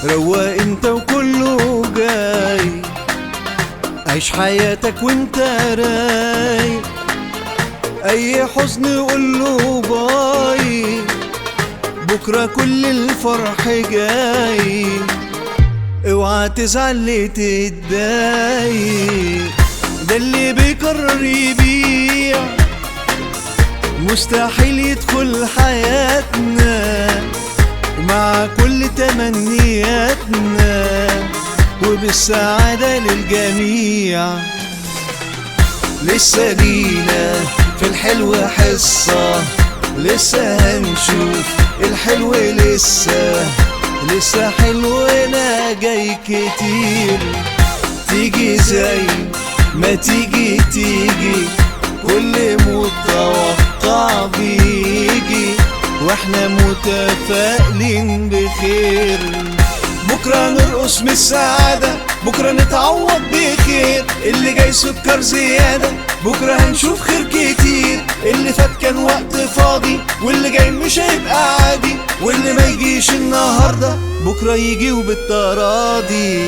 رواق انت وكله جاي، عيش حياتك وانت رايق، اي حزن قوله باي، بكرة كل الفرح جاي، اوعى تزعل ليه تتضايق. ده اللي بيقرر يبيع مستحيل يدخل حياتنا، ومع كل تمنياتنا وبالسعادة للجميع. لسه لينا في الحلو حصة، لسه هنشوف الحلو، لسه لسه حلونا جاي كتير. تيجي زي ما تيجي تيجي، كل متوقع بيجي، واحنا متفائلين بخير. بكرة نرقص من السعادة، بكرة نتعوض بخير، اللي جاي سكر زيادة، بكرة هنشوف خير كتير. اللي فات كان وقت فاضي، واللي جاي مش هيبقى عادي، واللي ما يجيش النهاردة بكرة يجي وبالتراضي.